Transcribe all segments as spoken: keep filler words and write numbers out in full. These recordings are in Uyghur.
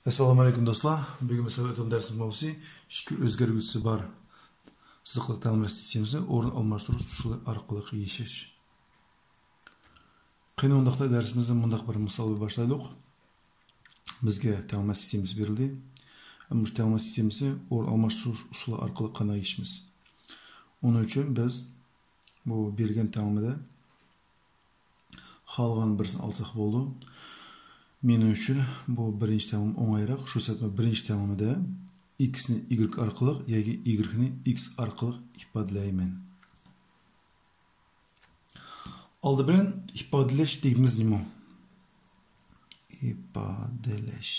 ئەسسالامۇ ئەلەيكۇم دوستلار. بۈگۈن مۇسابىقە دەرس ماۋزۇسى ئىككى ئۆزگەرگۈچىسى بار سىزىقلىق تەڭلىمە سىستېمىسى ئورۇن ئالماشتۇرۇش ئۇسۇلى ئارقىلىق يېشىش. قېنى ئۇنداقتا دەرسىمىزنى مۇنداق بىر مىسال بىلەن باشلايلۇق. بىزگە تەڭلىمە سىستېمىسى بېرىلدى. مۇشۇ تەڭلىمە سىستېمىسى ئورۇن ئالماشتۇرۇش ئۇسۇلى ئارقىلىق قانداق يېشىمىز؟ ئۇنىڭ ئۈچۈن بىز بۇ بېرىلگەن تەڭلىمىدە خالىغان بىرسىنى ئالساق بولىدۇ. مېنىڭ ئۈچۈن بۇ بىرىنچى تەڭلىمە ئوڭايراق. شۇ سەۋەبتىن بىرىنچى تەڭلىمىدە ئىكسنى ئىگرېك ئارقىلىق ياكى ئىگرېكنى ئىكس ئارقىلىق ئىپادىلەيمەن. ئالدى بىلەن ئىپادىلەش دېگىنىمىز نېمە؟ ئىپادىلەش.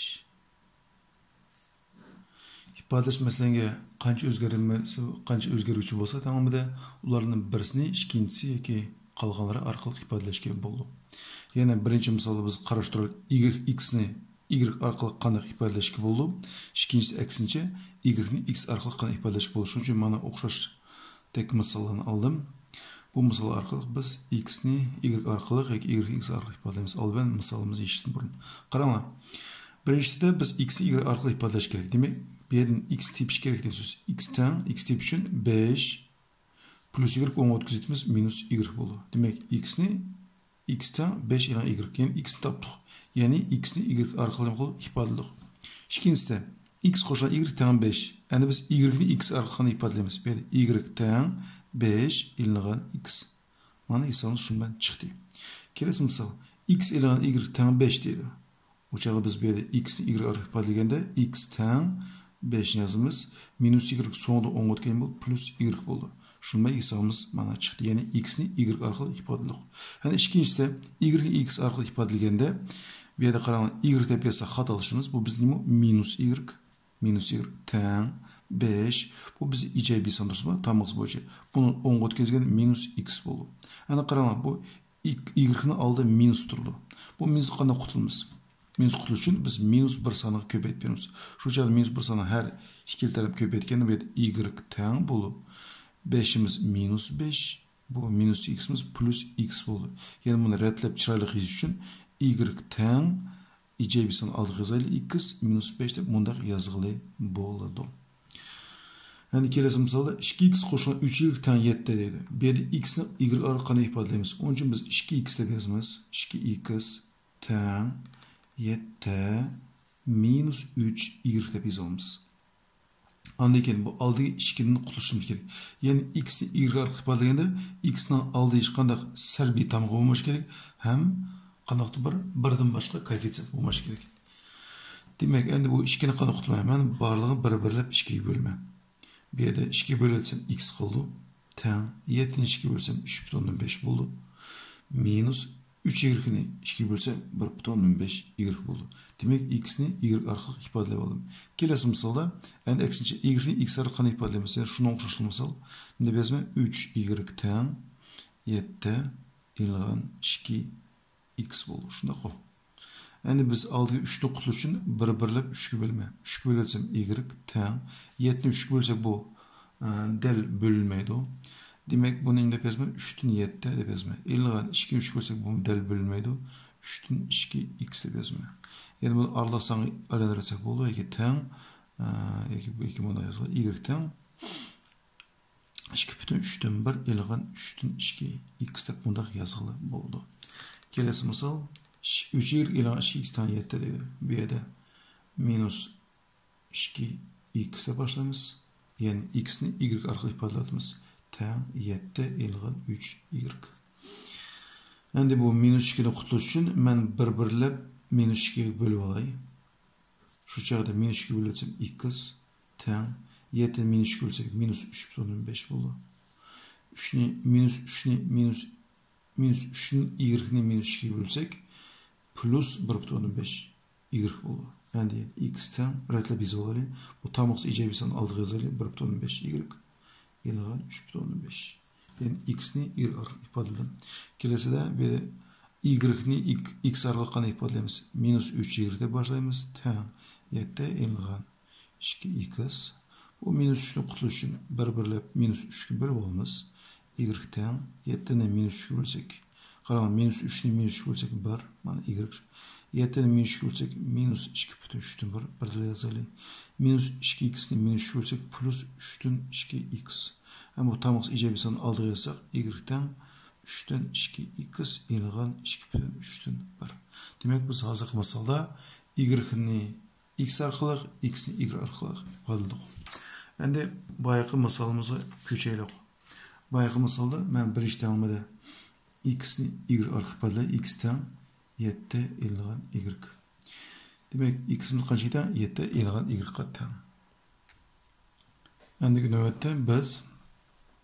ئىپادىلەش مەسىلەنگە قانچە ئۆزگەرمە-، قانچە ئۆزگەرگۈچى بولسا تەڭلىمىدە، ئۇلارنىڭ بىرسىنى ئىككىنچىسى ياكى قالغانلىرى ئارقىلىق ئىپادىلەشكە بولىدۇ. يەنە بىرىنچى مىسالدا بىز قاراشتۇرايلى، ئىگرېك ئىكسنى ئىگرېك ئارقىلىق قانداق ئىپادىلەشكە بولىدۇ؟ ئىككىنچىسى ئەكسىنچە، ئىگرېكنى ئىكس ئارقىلىق قانداق ئىپادىلەشكە بولىدۇ؟ شۇنىڭ ئۈچۈن مانا ئوخشاش تەك مىساللارنى ئالدىم. بۇ مىسال ئارقىلىق بىز ئىكسنى ئىگرېك ئارقىلىق ياكى ئىگرېكنى ئىكس ئارقىلىق ئىپادىلەيمىز. ئالدى بىلەن مىسالىمىزنى يېشىشتىن بۇرۇن. قاراڭلار. بىرىنچىسىدە بىز ئىكسنى ئىگرېك ئارقىلىق ئىپادىلەش كېرەك. دېمەك، بۇ يەردىن ئىكس تېپىش كېرەك دېگەن سۆز. ئىكس تەڭ، ئىكس تېپىش ئۈچۈن بەش پلۇس ئىگرېك ئوڭغا ئۆتكۈزۈۋېتىمىز، مىنۇس ئىگرېك بولىدۇ. دېمەك، ئىكسنى ئىكس تەڭ بەش ئېلان ئىگرېك. يەنى ئىكسنى تاپتۇق. يەنى ئىكسنى ئىگرېك ئارقىلىق نېمە قىلدۇق؟ ئىپادىلىدۇق. ئىككىنچىسىدە، ئىكس قوشۇلغان ئىگرېك تەڭ بەش. ئەمدى بىز ئىگرېكنى ئىكس ئارقىلىق ئىپادىلەيمىز. بۇ يەردە ئىگرېك تەڭ بەش ئېلىنغان ئىكس. مانا ھېسابىمىز شۇ بىلەن چىقتى. كېلەسى مىسال. ئىكس ئېلىنغان ئىگرېك تەڭ بەش دەيدۇ. ئۇ چاغدا بىز بۇ يەردە ئىكسنى ئىگرېك ئارقىلىق ئىپادىلىگەندە، ئىكس تەڭ بەشنى يازىمىز. مىنۇس ئىگرېك سوڭىدا ئوڭغا ئۆتكەن بولۇپ، پلۇس ئىگرېك بولىدۇ. شۇنىڭ بىلەن ھېسابىمىز مانا چىقتى. يەنى ئىكسنى ئىگرېك ئارقىلىق ئىپادىلىدۇق. يەنە ئىككىنچىسىدە، ئىگرېكنى ئىكس ئارقىلىق ئىپادىلىگەندە، بۇ يەردە قاراڭلار، ئىگرېك دەپ يازساق خاتالىشىمىز. بۇ بىز نېمە؟ مىنۇس ئىگرېك. مىنۇس ئىگرېك تەڭ بەش. بۇ بىز ئىجابىي سان دۇرۇسمۇ؟ تامغىسى بويىچە. بۇنى ئوڭغا ئۆتكۈزگەندە مىنۇس ئىكس بولىدۇ. ئەنە قاراڭلار، بۇ ئىگ-، ئىگرېكنىڭ ئالدىدا مىنۇس تۇرىدۇ. بۇ مىنۇسقا قانداق قۇتۇلىمىز؟ مىنۇسقا قۇتۇلۇش ئۈچۈن بىز مىنۇس بىر سانغا كۆپەيتىپ بېرىمىز. شۇ چاغدا مىنۇس بىر ساننى ھەر ئىككىلا تەرەپ كۆپەيتكەندە، بۇ يەردە ئىگرېك تەڭ بولىدۇ. بەشىمىز مىنۇس بەش، بۇ مىنۇس ئىكسىمىز پلۇس ئىكس بولىدۇ. يەنى بۇنى رەتلەپ چىرايلىق يېزىش ئۈچۈن ئىگرېك تەڭ ئىجابىي سان ئالدىغا يازايلى، ئىكس مىنۇس بەش دەپ مۇنداق يازغىلى بولىدۇ. ئەمدى كېلەسى مىسالدا ئىككى ئىكس قوشۇلغان ئۈچ ئىگرېك تەڭ يەتتە دەيدۇ. بۇ يەردە ئىكسنى ئىگرېك ئارقىلىق قانداق ئىپادىلەيمىز؟ ئۇنىڭ ئۈچۈن بىز ئىككى ئىكس دەپ يازىمىز. ئىككى ئىكس تەڭ يەتتە مىنۇس ئۈچ ئىگرېك دەپ يېزىۋالىمىز. ئاندىن كېيىن بۇ ئالدىدىكى ئىككىدىن قۇتۇلۇشىمىز كېرەك. يەنى ئىكسنى ئىگرېك ئارقىلىق ئىپادىلىگەندە، ئىكسنىڭ ئالدىدا ھېچقانداق سەلبىي تامغا بولمايدۇ كېرەك ھەم قانداقتۇر بىر بىردىن باشقا كوئېففىتسىيېنت بولمايدۇ كېرەك. دېمەك، ئەمدى بۇ ئىككىنى قانداق قۇتۇلىمەن؟ مەن بارلىقىنى بىر بىرلەپ ئىككىگە بۆلىمەن. بۇ يەردە ئىككىگە بۆلۈۋەتسەم، ئىكس قالىدۇ. تەڭ يەتتىنى ئىككىگە بۆلسەم، ئۈچ پۈتۈن ئوندىن بەش بولىدۇ. مىنۇس ئۈچ ئىگرېكنى ئىككىگە بۆلسەم، بىر پۈتۈن ئوندىن بەش ئىگرېك بولىدۇ. دېمەك، ئىكسنى ئىگرېك ئارقىلىق ئىپادىلەپ ئالدىم. كېلەسى مىسالدا، ئەمدى ئەكسىنچە، ئىگرېكنى ئىكس ئارقىلىق قانداق ئىپادىلەيمىز؟ يەنە شۇنىڭغا ئوخشاشلا مىسال. نېمە دەپ يازىمەن؟ ئۈچ ئىگرېك تەڭ يەتتە ئېلىنغان ئىككى ئىكس بولىدۇ. شۇنداققۇ؟ ئەمدى بىز ئالدىغا ئۈچنى قۇتۇلۇش ئۈچۈن بىر بىرلەپ ئۈچكە بۆلىمەن. ئۈچكە بۆلۈۋەتسەم، ئىگرېك تەڭ يەتتىنى ئۈچكە بۆلسەك، بۇ، ئە، دەل بۆلۈنمەيدۇ. دېمەك، بۇنى نېمە دەپ يازىمەن؟ ئۈچتىن يەتتە دەپ يازىمەن. ئېلىنغان ئىككىنى ئۈچكە بۆلسەك، بۇمۇ دەل بۆلۈنمەيدۇ. ئۈچتىن ئىككى ئىكس دەپ يازىمەن. يەنى بۇنى ئارىلىق سانغا ئايلاندۇرۇۋەتسەك بولىدۇ. ياكى تەڭ، ئە، ياكى بۇ ئىككى مۇنداق يازغىلى. ئىگرېك تەڭ ئىككى پۈتۈن ئۈچتىن بىر ئېلىنغان ئۈچتىن ئىككى ئىكس دەپ مۇنداق يازغىلى بولىدۇ. كېلەسى مىسال، ئۈچ ئىگرېك ئېلىنغان ئىككى ئىكس تەڭ يەتتە دەيدۇ. بۇ يەردە مىنۇس ئىككى ئىكس دەپ باشلايمىز. يەنى ئىكسنى ئىگرېك ئارقىلىق ئىپادىلەۋاتىمىز. تەڭ يەتتە ئېلىنغان ئۈچ ئىگرېك. ئەمدى بۇ مىنۇس ئىككىدىن قۇتۇلۇش ئۈچۈن مەن بىر بىرلەپ مىنۇس ئىككىگە بۆلۈۋالاي. شۇ چاغدا مىنۇس ئىككىگە بۆلۈۋەتسەم، ئىكس تەڭ يەتتە مىنۇس ئۈچكە بۆلسەك، مىنۇس ئۈچ پۈتۈن ئوندىن بەش بولىدۇ. ئۈچنى، مىنۇس ئۈچنى، مىنۇس، مىنۇس ئۈچنى، ئىگرېكنى مىنۇس ئىككىگە بۆلسەك، پلۇس بىر پۈتۈن ئوندىن بەش ئىگرېك بولىدۇ. ئەمدى ئىكس تەڭ، رەتلەپ يېزىۋالايلى. بۇ تامغىسى ئىجابىي سان ئالدىغا يازايلى، بىر پۈتۈن ئوندىن بەش ئىگرېك. ئېلىنغان ئۈچ پۈتۈن ئوندىن بەش. يەنى ئىكسنى ئىگرېك ئارقىلىق ئىپادىلىدىم. كېلەسىدە بۇ يەردە ئىگرېكنى ئىك-، ئىكس ئارقىلىق قانداق ئىپادىلەيمىز؟ مىنۇس ئۈچ ئىگرېك دەپ باشلايمىز. تەڭ يەتتە ئېلىنغان ئىككى ئىكس. بۇ مىنۇس ئۈچنى قۇتۇلۇش ئۈچۈن بىر بىرلەپ مىنۇس ئۈچكە بۆلۈپ ئالىمىز. ئىگرېك تەڭ يەتتىنى مىنۇس ئۈچكە بۆلسەك، قاراڭ، مىنۇس ئۈچنى مىنۇس ئۈچكە بۆلسەك، بىر. مانا ئىگرېك. يەتتىنى مىنۇس ئۈچكە بۆلسەك، مىنۇس ئىككى پۈتۈن ئۈچتىن بىر، بىردىن يازايلى. مىنۇس ئىككى ئىكسنى مىنۇس ئۈچكە بۆلسەك، پلۇس ئۈچتىن ئىككى ئىكس. ئەمما بۇ تامغىسى ئىجابىي ساننى ئالدىغا يازساق، ئىگرېك تەڭ ئۈچتىن ئىككى ئىكس ئېلىنغان ئىككى پۈتۈن ئۈچتىن بىر. دېمەك، بىز ھازىرقى مىسالدا ئىگرېكنى ئىكس ئارقىلىق، ئىكسنى ئىگرېك ئارقىلىق ئىپادىلىدۇق. ئەمدى بايىقى مىسالىمىزغا كۆچەيلى. بايىقى مىسالدا مەن بىرىنچى تەڭلىمىدە ئىكسنى ئىگرېك ئارقىلىق ئىپادىلەي، ئىكس تەڭ يەتتە ئېلىنغان ئىگرېك. دېمەك، ئىكسىمىز قانچىغا تەڭ؟ يەتتە ئېلىنغان ئىگرېكقا تەڭ. ئەندىكى نۆۋەتتە بىز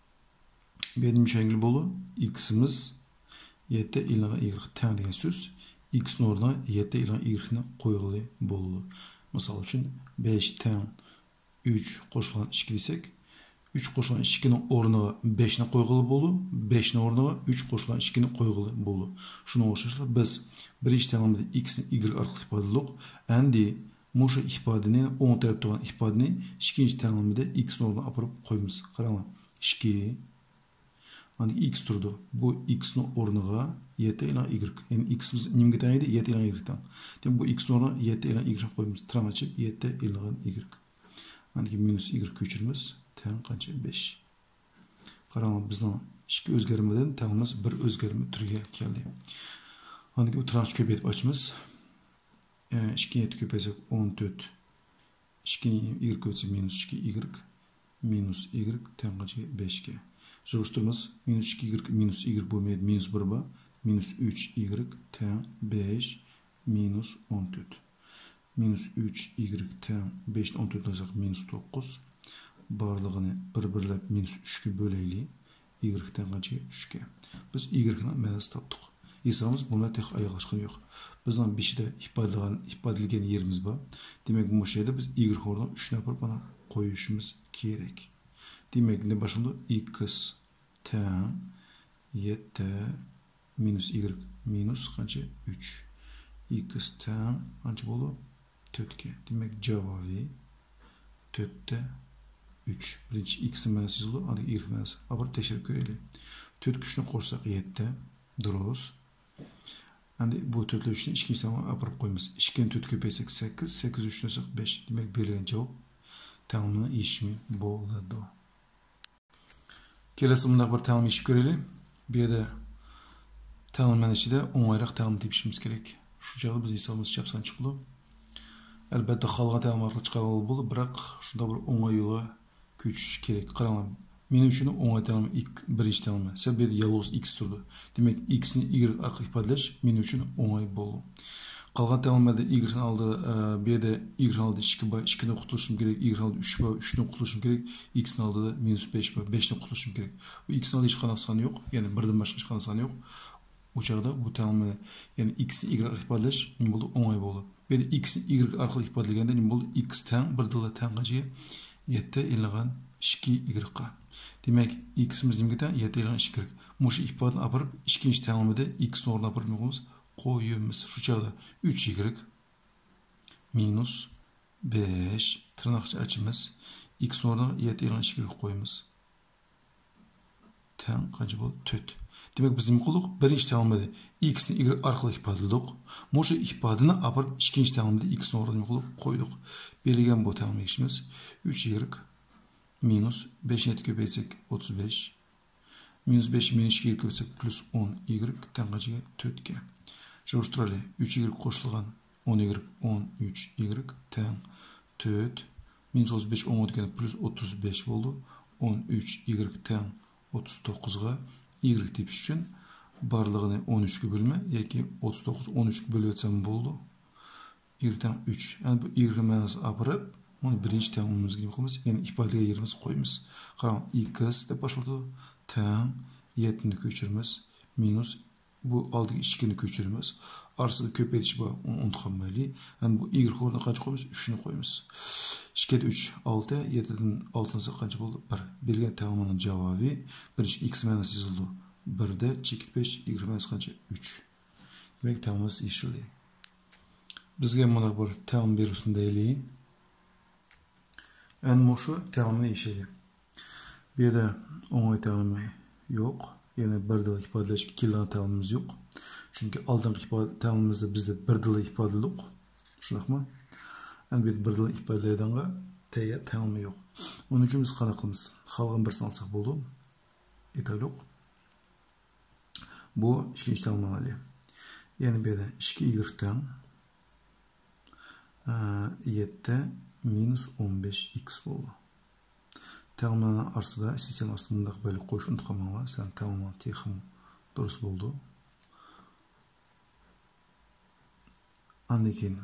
بۇ يەردىن چۈشەنگىلى بولىدۇ. ئىكسىمىز يەتتە ئېلىنغان ئىگرېكقا تەڭ دېگەن سۆز. ئىكسنىڭ ئورنىغا يەتتە ئېلىنغان ئىگرېكنى قويغىلى بولىدۇ. مىسال ئۈچۈن، بەش تەڭ ئۈچ قوشۇلغان ئىككى دېسەك، ئۈچ قوشۇلغان ئىككىنىڭ ئورنىغا بەشنى قويغىلى بولىدۇ، بەشنىڭ ئورنىغا ئۈچ قوشۇلغان ئىككىنى قويغىلى بولىدۇ. شۇنىڭغا ئوخشاشلا بىز بىرىنچى تەڭلىمىدە ئىكسنى ئىگرېك ئارقىلىق ئىپادىلىدۇق. ئەمدى مۇشۇ ئىپادىنى، ئوڭ تەرەپتە تۇرغان ئىپادىنى ئىككىنچى تەڭلىمىدە ئىكسنىڭ ئورنىغا ئاپىرىپ قويىمىز. قاراڭلار، ئىككى، ئاندىن ئىكس تۇرىدۇ. بۇ ئىكسنىڭ ئورنىغا يەتتە ئېلىنغان ئىگرېك. يەنى ئىكسىمىز نېمىگە تەڭ ئىدى؟ يەتتە ئېلىنغان ئىگرېك تەڭ. دېمەك، بۇ ئىكسنىڭ ئورنىغا يەتتە ئېلىنغان ئىگرېك قويىمىز. تىرناق ئېچىپ، يەتتە ئېلىنغان ئىگرېك. ئاندىن كېيىن مىنۇس ئىگرېك كۆچۈرىمىز. تەڭ قانچە؟ بەش. قاراڭلار، بىزنىڭ ئىككى ئۆزگەرمىدىن تەڭلىمىمىز بىر ئۆزگەرمە تۈرگە كەلدى. ئاندىن كېيىن بۇ تىرناقچە كۆپەيتىپ ئاچىمىز. ئىككى يەتتە كۆپەيتسەك، ئون تۆت. ئىككىنى ئىگرېك كۆپەيتسەك، مىنۇس ئىككى ئىگرېك. مىنۇس ئىگرېك تەڭ قانچە؟ بەشكە. يىغىشتۇرىمىز. مىنۇس ئىككى ئىگرېك، مىنۇس ئىگرېك بولمايدۇ، مىنۇس بىر بار. مىنۇس ئۈچ ئىگرېك تەڭ بەش مىنۇس ئون تۆت. مىنۇس ئۈچ ئىگرېك تەڭ بەشتىن ئون تۆتنى ئالساق، مىنۇس توققۇز. بارلىقىنى بىر بىرلەپ مىنۇس ئۈچكە بۆلەيلى. ئىگرېك تەڭ قانچە؟ ئۈچكە. بىز ئىگرېكنىڭ مەنىسىنى تاپتۇق. ھېسابىمىز بۇ بىلەن تېخى ئاياغلاشقىنى يوق. بىزنىڭ بېشىدا ئىپادىلىگەن، ئىپادىلىگەن يېرىمىز بار. دېمەك، مۇشۇ يەردە بىز ئىگرېك ئورنىغا ئۈچنى ئاپىرىپ، مانا قويۇشىمىز كېرەك. دېمەك، نېمە باشلىنىدۇ؟ ئىكس تەڭ يەتتە مىنۇس ئىگرېك مىنۇس قانچە؟ ئۈچ. ئىكس تەڭ قانچە بولىدۇ؟ تۆتكە. دېمەك، جاۋابى تۆتتە ئۈچ. بىرىنچى ئىكسنىڭ مەنىسى يېزىلىدۇ، ئاندىن ئىگرېك مەنىسى. ئاپىرىپ تەكشۈرۈپ كۆرەيلى. تۆتكە ئۈچنى قوشساق، يەتتە. دۇرۇس. ئەمدى بۇ تۆتتە ئۈچنى ئىككىنچى تەڭلىمىگە ئاپىرىپ قويىمىز. ئىككىنى تۆتكە كۆپەيتسەك، سەككىز، سەككىز ئۈچنى ئالساق، بەش. دېمەك، بېرىلگەن جاۋاب تەڭلىمىنىڭ يېشىمى بولىدۇ. كېلەسىدە مۇنداق بىر تەڭلىمە يېشىپ كۆرەيلى. بۇ يەردە تەڭلىمىنىڭ ئىچىدە ئوڭايراق تەڭلىمە تېپىشىمىز كېرەك. شۇ چاغدا بىز ھېسابىمىز چاپسان چىقىدۇ. ئەلبەتتە، خالىغان تەڭلىمە ئارقىلىق چىقارغىلى بولىدۇ، بىراق شۇنداق بىر ئوڭاي يولغا كۆچۈش كېرەك. قاراڭلار، مېنىڭ ئۈچۈن ئوڭاي تەڭلىمە ئىك-، بىرىنچى تەڭلىمە. سەۋەبى بۇ يەردە يالغۇز ئىكس تۇرىدۇ. دېمەك، ئىكسنى ئىگرېك ئارقىلىق ئىپادىلەش مېنىڭ ئۈچۈن ئوڭاي بولىدۇ. قالغان تەڭلىمىلەردە ئىگرېكنىڭ ئالدىدا، ئە، بۇ يەردە ئىگرېكنىڭ ئالدىدا ئىككى بار، ئىككىدىن قۇتۇلۇشۇم كېرەك، ئىگرېكنىڭ ئالدىدا ئۈچ بار، ئۈچتىن قۇتۇلۇشۇم كېرەك، ئىكسنىڭ ئالدىدا مىنۇس بەش بار، بەشتىن قۇتۇلۇشۇم كېرەك. بۇ ئىكسنىڭ ئالدىدا ھېچقانداق سان يوق، يەنى بىردىن باشقا ھېچقانداق سان يوق. ئۇ چاغدا بۇ تەڭلىمە، يەنى ئىكسنى ئىگرېك ئارقىلىق ئىپادىلەش نېمە بولىدۇ؟ ئوڭاي بولىدۇ. بۇ يەردە ئىكسنى ئىگرېك ئارقىلىق ئىپادىلىگەندە نېمە بولىدۇ؟ ئىكس تەڭ بىردىنلا تەڭ قانچىگە؟ يەتتە ئېلىنغان ئىككى ئىگرېكقا. دېمەك، ئىكسىمىز نېمىگە تەڭ؟ يەتتە ئېلىنغان ئىككى ئىگرېك. مۇشۇ ئىپادىنى ئاپىرىپ، ئىككىنچى تەڭلىمىدە ئىكسنىڭ ئورنىغا ئاپىرىپ نېمە قىلىمىز؟ قويىمىز. شۇ چاغدا ئۈچ ئىگرېك مىنۇس بەش، تىرناقچە ئاچىمىز. ئىكسنىڭ ئورنىغا يەتتە ئېلىنغان ئىككى ئىگرېك قويىمىز. تەڭ قانچە بولدى؟ تۆت. دېمەك، بىز نېمە قىلدۇق؟ بىرىنچى تەڭلىمىدە ئىكسنى ئىگرېك ئارقىلىق ئىپادىلىدۇق. مۇشۇ ئىپادىنى ئاپىرىپ، ئىككىنچى تەڭلىمىدە ئىكسنىڭ ئورنىغا نېمە قىلدۇق؟ قويدۇق. بېرىلگەن بۇ تەڭلىمە يېشىمىز ئۈچ ئىگرېك مىنۇس بەشنى يەتتە كۆپەيتسەك، ئوتتۇز بەش. مىنۇس بەش مىنۇس ئىككىگە كۆپەيتسەك، پلۇس ئون ئىگرېك تەڭ قانچىگە؟ تۆتكە. يىغىشتۇرايلى. ئۈچ ئىگرېك قوشۇلغان ئون ئىگرېك، ئون ئۈچ ئىگرېك تەڭ تۆت. مىنۇس ئوتتۇز بەش ئوڭغا ئۆتكەندە پلۇس ئوتتۇز بەش بولىدۇ. ئون ئۈچ ئىگرېك تەڭ ئوتتۇز توققۇزغا. ئىگرېك تېپىش ئۈچۈن بارلىقىنى ئون ئۈچكە بۆلمە ياكى ئوتتۇز توققۇز ئون ئۈچكە بۆلۈۋەتسەم بولىدۇ. ئىگرېك تەڭ ئۈچ. يەنى بۇ ئىگرېك مەنىسىنى ئاپىرىپ، بۇنى بىرىنچى تەڭلىمىمىزگە نېمە قىلىمىز؟ يەنى ئىپادىلىگەن يېرىمىزگە قويىمىز. قاراڭ، ئىكس دەپ باشلىدۇ. تەڭ يەتتىنى كۆچۈرىمىز. مىنۇس بۇ ئالدىدىكى ئىككىنى كۆچۈرىمىز. ئارىسىدا كۆپەيتىش بار، ئۇنى ئۇنتۇپ قالمايلى. يەنى بۇ ئىگرېك ئورنىغا قانچە قويىمىز؟ ئۈچنى قويىمىز. ئىككى يەتتە ئۈچ، ئالتە، يەتتىدىن ئالتىنى ئالساق قانچە بولدى؟ بىر. بېرىلگەن تەڭلىمىنىڭ جاۋابى، بىرىنچى ئىكس مەنىسى يېزىلىدۇ. بىردە چېكىت بەش، ئىگرېك مەنىسى قانچە؟ ئۈچ. دېمەك، تەڭلىمىمىز يېشىلدى. بىزگە مۇنداق بىر تەڭلىمە بېرىلسۇن دەيلى. ئەنە مۇشۇ تەڭلىمىنى يېشەيلى. بۇ يەردە ئوڭاي تەڭلىمە يوق. يەنى بىردىنلا ئىپادىلەشكە كېلىدىغان تەڭلىمىمىز يوق. چۈنكى ئالدىنقى ئىپادە تەڭلىمىمىزدە بىزدە بىردىنلا ئىپادىلىدۇق. شۇنداقمۇ؟ ئەمدى بىر دېگەن ئىپادىلەيدىغانغا تەييار تەڭلىمە يوق. ئۇنىڭ ئۈچۈن بىز قانداق قىلىمىز؟ قالغان بىرسىنى ئالساق بولىدۇ. ئېيتايلۇق. بۇ ئىككىنچى تەڭلىمە ئالىي. يەنى بۇ يەردە ئىككى ئىگرېك تەڭ، ئە، يەتتە مىنۇس ئون بەش ئىكس بولىدۇ. تەڭلىمىلەرنىڭ ئارىسىدا، سىستېما ئارىسىدا مۇنداق بەلگە قويۇشنى ئۇنتۇپ قالماڭلار. سىلەرنىڭ تەڭلىمىلەر تېخىمۇ دۇرۇس بولىدۇ. ئاندىن كېيىن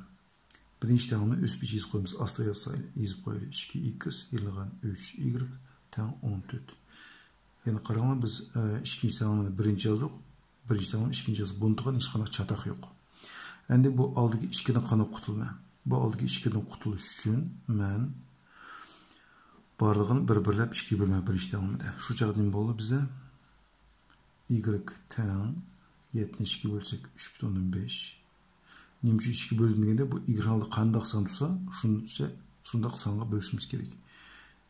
بىرىنچى تەڭلىمىنى ئۆز پېتى يېزىپ قويىمىز. ئاستىغا يازسايلى، يېزىپ قويايلى. ئىككى ئىكس يېرىلغان ئۈچ ئىگرېك تەڭ ئون تۆت. يەنە قاراڭلار، بىز، ئە، ئىككىنچى تەڭلىمىنى بىرىنچى يازدۇق. بىرىنچى تەڭلىمىنى ئىككىنچى يازدۇق. بۇنىڭغا نېمىشقا چاتاق يوق. ئەمدى بۇ ئالدىكى ئىككىدىن قانداق قۇتۇلىمەن؟ بۇ ئالدىكى ئىككىدىن قۇتۇلۇش ئۈچۈن مەن بارلىقىنى بىر بىرلەپ ئىككىگە بۆلىمەن بىرىنچى تەڭلىمىدە. شۇ چاغدا نېمە بولىدۇ بىزدە؟ ئىگرېك تەڭ يەتتىنى ئىككىگە بۆلسەك، ئۈچ پۈتۈن ئوندىن بەش. نېمە ئۈچۈن ئىككىگە بۆلدۈم دېگەندە، بۇ ئىگرېك ئالدى قانداق سان تۇرسا، شۇنچە، شۇنداق سانغا بۆلۈشىمىز كېرەك.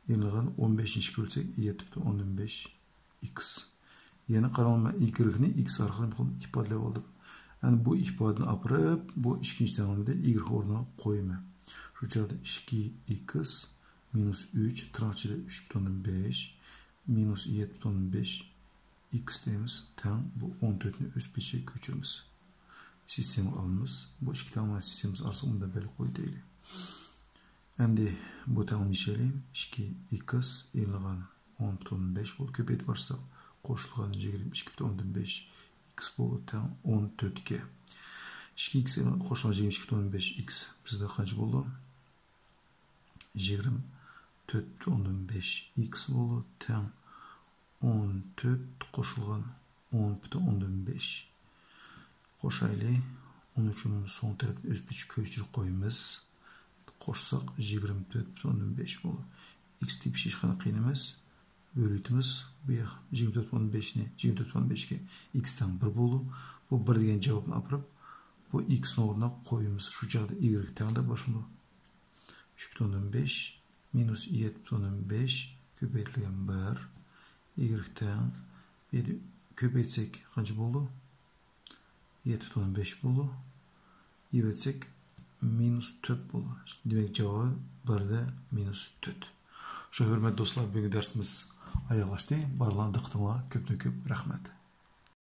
يېرىلغان ئون بەشنى ئىككىگە بۆلسەك، يەتتە پۈتۈن ئوندىن بەش ئىكس. يەنە قاراڭلار، مەن ئىگرېكنى ئىكس ئارقىلىق ئىپادىلەپ ئالدىم. يەنى بۇ ئىپادىنى ئاپىرىپ، بۇ ئىككىنچى تەڭلىمىدە ئىگرېك ئورنىغا قويىمەن. شۇ چاغدا ئىككى ئىكس مىنۇس ئۈچ، تىرناق ئىچىدە ئۈچ پۈتۈن ئوندىن بەش، مىنۇس يەتتە پۈتۈن ئوندىن بەش ئىكس دەيمىز، تەڭ بۇ ئون تۆتنى ئۆز پېتىگە كۆچۈرىمىز. سىستېما ئالىمىز. بۇ ئىككى تەڭلىمە سىستېمىسى ئارىسىدا مۇنداق بەلگە قويۇپ دەيلى. ئەمدى بۇ تەڭلىمىنى ئىشلەيلى. ئىككى ئىكس يېرىلغان ئون پۈتۈن ئوندىن بەش بولدى. كۆپەيتىپ بارساق، قوشۇلغان يىگىرمە ئىككى پۈتۈن ئوندىن بەش ئىكس بولىدۇ، تەڭ ئون تۆتكە. ئىككى ئىكس قوشۇلغان يىگىرمە ئىككى پۈتۈن ئوندىن بەش ئىكس بىزدە قانچە بولىدۇ؟ يىگىرمە تۆت پۈتۈن ئوندىن بەش ئىكس بولىدۇ، تەڭ ئون تۆت قوشۇلغان ئون پۈتۈن ئوندىن بەش. قوشايلى. ئۇنىڭ ئۈچۈن سوڭ تەرەپنى ئۆز پېتىگە كۆچۈرۈپ قويىمىز. قوشساق، يىگىرمە تۆت پۈتۈن ئوندىن بەش بولىدۇ. ئىكس تېپىش ھېچقانداق قىيىن ئەمەس. بۆلۈۋېتىمىز. بۇ ياق يىگىرمە تۆت پۈتۈن ئوندىن بەشنى، يىگىرمە تۆت پۈتۈن ئوندىن بەشكە ئىكس تەڭ بىر بولىدۇ. بۇ بىر دېگەن جاۋابنى ئاپىرىپ، بۇ ئىكسنىڭ ئورنىغا قويىمىز. شۇ چاغدا ئىگرېك تەڭ دەپ باشلىنىدۇ. ئۈچ پۈتۈن ئوندىن بەش مىنۇس يەتتە پۈتۈن ئوندىن بەش كۆپەيتىلگەن بىر. ئىگرېك تەڭ. بۇ يەردە كۆپەيتسەك قانچە بولىدۇ؟ يەتتە پۈتۈن ئوندىن بەش بولىدۇ. يېۋەتسەك مىنۇس تۆت بولىدۇ. دېمەك، جاۋابى بىردە مىنۇس تۆت. شۇ، ھۆرمەتلىك دوستلار، بۈگۈنكى دەرسىمىز ئاياغلاشتى. بارلىقىڭلارغا دىققىتىڭلارغا كۆپتىن كۆپ رەھمەت.